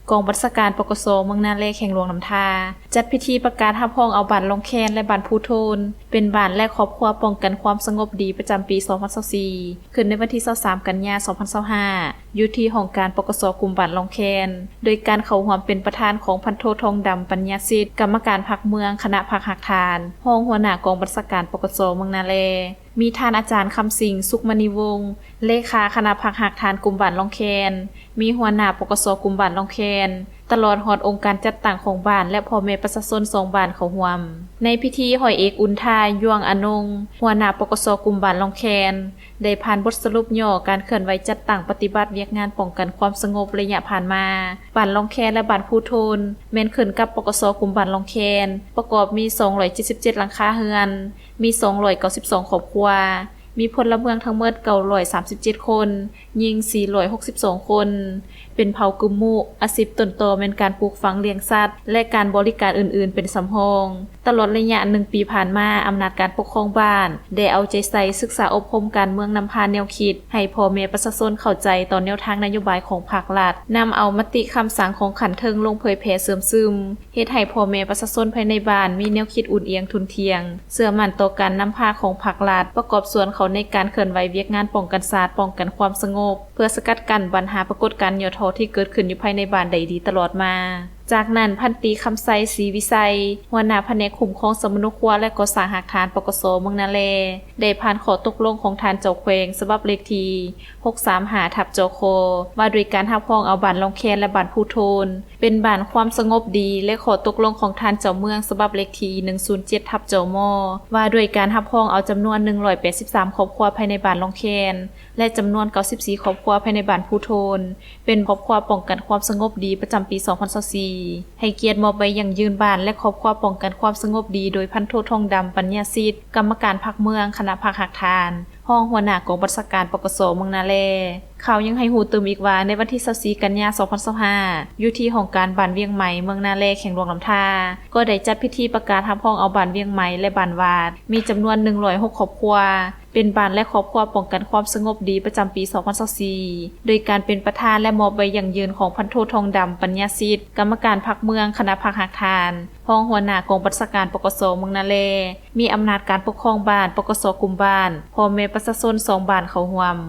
ກອງບັນຊາການ ປກສ ເມືອງນາແລ ແຂວງຫຼວງນ້ຳທາ ຈັດພິທີປະກາດຮັບຮອງເອົາບ້ານລ່ອງແຄນ ແລະ ບ້ານພູໂທນ ເປັນບ້ານ ແລະ ຄອບຄົວປ້ອງກັນຄວາມສະຫງົບດີ ປະຈຳປີສອງພັນຊາວສີ່ ຂຶ້ນໃນວັນທີຊາວສາມ ກັນຍາ ສອງພັນຊາວຫ້າ ຢູ່ທີ່ຫ້ອງການ ປກສ ກຸ່ມບ້ານລ່ອງແຄນ ໂດຍການເຂົ້າຮ່ວມເປັນປະທານຂອງພັນໂທ ທອງດຳ ປັນຍາສິດ ກຳມະການພັກເມືອງ ຄະນະພັກຮາກຖານ, ຮອງຫົວໜ້າກອງບັນຊາການ ປກສ ເມືອງນາແລ, ມີທ່ານອາຈານ ຄຳສິງ ສຸກມະນີວົງ ເລຂາຄະນະພັກຮາກຖານກຸ່ມບ້ານລ່ອງແຄນ, ມີຫົວໜ້າ ປກສ ກຸ່ມບ້ານລ່ອງແຄນ, ຕະຫຼອດຮອດອົງການຈັດຕັ້ງຂອງບ້ານ ແລະ ພໍ່ແມ່ປະຊາຊົນສອງບ້ານເຂົ້າຮ່ວມ. ໃນພິທີ ຮ້ອຍເອກ ອຸ່ນທາ ຍວງອານົງ ຫົວໜ້າ ປກສ ກຸ່ມບ້ານລ່ອງແຄນ ໄດ້ຜ່ານບົດສະຫຼຸບຫຍໍ້ການເຄື່ອນໄຫວຈັດຕັ້ງປະຕິບັດວຽກງານປ້ອງກັນຄວາມສະຫງົບໄລຍະຜ່ານມາ. ບ້ານລ່ອງແຄນ ແລະ ບ້ານພູໂທນ ແມ່ນຂຶ້ນກັບ ປກສ ກຸ່ມບ້ານລ່ອງແຄນ ປະກອບມີ ສອງຮ້ອຍເຈັດສິບເຈັດ ຫຼັງຄາເຮືອນ, ມີ ສອງຮ້ອຍເກົ້າສິບສອງ ຄອບຄົວ, ມີພົນລະເມືອງທັງໝົດ ເກົ້າຮ້ອຍສາມສິບເຈັດ ຄົນ, ຍິງ ສີ່ຮ້ອຍຫົກສິບສອງ ຄົນ, ເປັນເຜົ່າກຶມມຸ, ອາຊີບຕົ້ນຕໍແມ່ນການປູກຝັງລ້ຽງສັດ ແລະ ການບໍລິການອື່ນໆເປັນສຳຮອງ. ຕະຫຼອດໄລຍະໜຶ່ງປີຜ່ານມາ, ອຳນາດການປົກຄອງບ້ານ ໄດ້ເອົາໃຈໃສ່ສຶກສາອົບຮົມການເມືອງນຳພາແນວຄິດ ໃຫ້ພໍ່ແມ່ປະຊາຊົນເຂົ້າໃຈຕໍ່ແນວທາງນະໂຍບາຍຂອງພັກລັດ, ນຳເອົາມະຕິຄຳສັ່ງຂອງຂັ້ນເທິງລົງເຜີຍແຜ່ເຊື່ອມຊຶມ, ເຮັດໃຫ້ພໍ່ແມ່ປະຊາຊົນພາຍໃນບ້ານມີແນວຄິດອຸ່ນອຽງທຸ່ນທ່ຽງ, ເຊື່ອໝັ້ນຕໍ່ການນຳພາຂອງພັກລັດ, ປະກອບສ່ວນເຂົ້າໃນການເຄື່ອນໄຫວວຽກງານປ້ອງກັນຊາດ, ປ້ອງກັນຄວາມສະຫງົບ, ເພື່ອສະກັດກັ້ນບັນຫາປາກົດການຫຍໍ້ທໍ້ທີ່ເກີດຂຶ້ນຢູ່ພາຍໃນບ້ານໄດ້ດີຕະຫຼອດມາ. ຈາກນັ້ນ, ພັນຕີ ຄຳໄຊ ສີວິໄຊ ຫົວໜ້າພະແນກຄຸ້ມຄອງສຳມະໂນຄົວ ແລະ ກໍ່ສ້າງຮາກຖານ ປກສ ເມືອງນາແລ ໄດ້ຜ່ານຂໍ້ຕົກລົງຂອງທ່ານເຈົ້າແຂວງ ສະບັບເລກທີ ຫົກສາມຫ້າ ທັບ ຈຄ ວ່າດ້ວຍການຮັບຮອງເອົາບ້ານລ່ອງແຄນ ແລະ ບ້ານພູໂທນ ເປັນບ້ານຄວາມສະຫງົບດີ ແລະ ຂໍ້ຕົກລົງຂອງທ່ານເຈົ້າເມືອງ ສະບັບເລກທີ ໜຶ່ງສູນເຈັດ ທັບ ຈມ ວ່າດ້ວຍການຮັບຮອງເອົາຈຳນວນ ໜຶ່ງຮ້ອຍແປດສິບສາມ ຄອບຄົວພາຍໃນບ້ານລ່ອງແຄນ ແລະ ຈຳນວນ ເກົ້າສິບສີ່ ຄອບຄົວພາຍໃນບ້ານພູໂທນ ເປັນຄອບຄົວປ້ອງກັນຄວາມສະຫງົບດີ ປະຈຳປີສອງພັນຊາວສີ່ ໃຫ້ກຽດມອບໃບຢັ້ງຢືນບ້ານ ແລະ ຄອບຄົວປ້ອງກັນຄວາມສະຫງົບດີ ໂດຍ ພັນໂທ ທອງດຳ ປັນຍາສິດ ກຳມະການພັກເມືອງ ຄະນະພັກຮາກຖານ, ຮອງຫົວໜ້າກອງບັນຊາການ ປກສ ເມືອງນາແລ. ຂ່າວຍັງໃຫ້ຮູ້ຕື່ມອີກວ່າ ໃນວັນທີຊາວສີ່ ກັນຍາ ສອງພັນຊາວຫ້າ ຢູ່ທີ່ຫ້ອງການບ້ານວຽງໃໝ່ ເມືອງນາແລ ແຂວງຫຼວງນ້ຳທາ ກໍໄດ້ຈັດພິທີປະກາດຮັບຮອງເອົາບ້ານວຽງໃໝ່ ແລະ ບ້ານຫວາດ ມີຈຳນວນ ໜຶ່ງຮ້ອຍຫົກ ຄອບຄົວ ເປັນບ້ານ ແລະ ຄອບຄົວປ້ອງກັນຄວາມສະຫງົບດີ ປະຈຳປີສອງພັນຊາວສີ່ ໂດຍການເປັນປະທານ ແລະ ມອບໃບຢັ້ງຢືນຂອງ ພັນໂທ ທອງດຳ ປັນຍາສິດ ກຳມະການພັກເມືອງ ຄະນະພັກຮາກຖານ, ຮອງຫົວໜ້າກອງບັນຊາການ ປກສ ເມືອງນາແລ, ມີອຳນາດການປົກຄອງບ້ານ, ປກສ ກຸ່ມບ້ານ, ພໍ່ແມ່ປະຊາຊົນສອງບ້ານເຂົ້າຮ່ວມ.